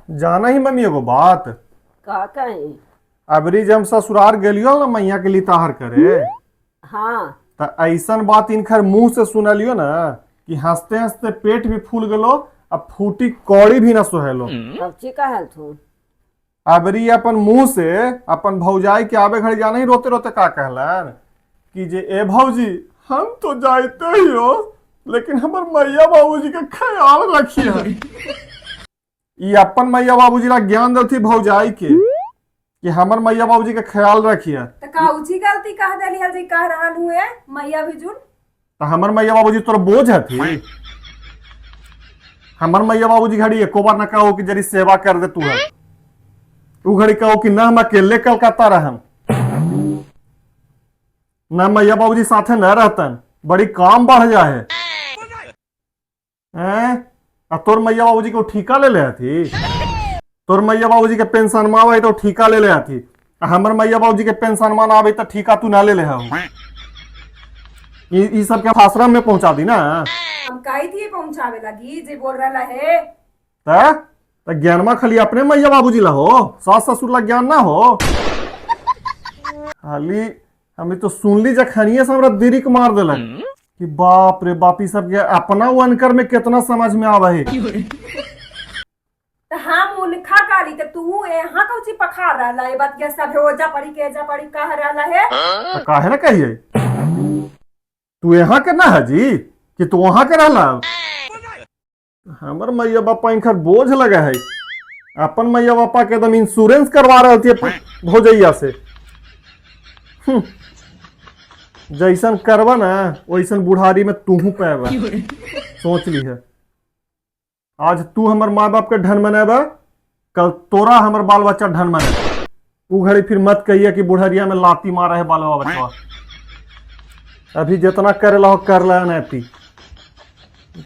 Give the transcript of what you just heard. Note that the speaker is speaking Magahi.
जाना ही मम्मी एगो बात। का कही? अबरी जब हम ससुराल गेलियो ना मैया के लिताहर करे। हाँ। त ऐसन बात इनकर मुंह से सुनलियो ना कि हंसते हंसते पेट भी फूल गेलो आ फूटी कौड़ी भी ना सोहेलो। कौची कहल तू? अबरी अपन मुंह से अपन भौजाई के आबे घड़ी जाना ही रोते रोते का कहलन कि जे ए भौजी हम तो जाते ही हो लेकिन हमर मैया बाबूजी के ख्याल रखिए। ई अपन मैया बाबूजी ला ज्ञान देती भौजाई के कि हमर मैया बाबूजी के ख्याल रखिए। त काउची गलती कह देली हल जी कह रहल हुए मैया भिजुन? तो हमर मैया बाबूजी तोर बोझ हथी? हमर मैया बाबूजी घड़ी एको बार ना कहो कि जरी सेवा कर दे तू है। उ घड़ी कहो कि ना हम अकेले कलकत्ता रहम ना मैया बाबूजी साथे न रहतन, बड़ी काम बढ़ जाए हैं। आ तोर मैया बाबूजी के ठीका ले ले हथी? तोर मैया बाबूजी के पेंशन में आवे तो ठीका ले ले हथी, आ हमर मैया बाबूजी के पेंशन में ना आवे तो ठीका तू ना ले ले हूँ। ई सब के आश्रम में पहुंचा दी ना। हम काहे दिए पहुंचावे लगी जे बोल रहला है? त ज्ञानमा खाली अपने मैया बाबूजी ला हो, सास ससुर ला ज्ञान ना हो। खाली हमें तो सुनली जखनिए से हमरा दिरिक मार देलक कि बाप रे बाप ई सब के अपना वनकर में कितना समझ में आवे है। त हम उनखा काली त तू यहाँ कौची पखार रहला है बात के सब ओजा पड़ी के एजा पड़ी कह रहला है? तो काहे ना कहिए, तू यहाँ के ना है जी कि तू वहां के रहला? हमर मैया बापा इनकर बोझ लगे है। अपन मैया बापा के एकदम इंश्योरेंस करवा रहे थी भौजैया से। जैसन करबा ना वैसन बुढ़ारी में तूहू पैबा, सोच ली है। आज तू हमर माँ बाप के ढन मनेबा, कल तोरा हमर बाल बच्चा ढन मनेबा। उ घड़ी फिर मत कहिए कि बुढ़रिया में लाती मारा है बाल बच्चा। अभी जितना करे ला हो कर ला ना।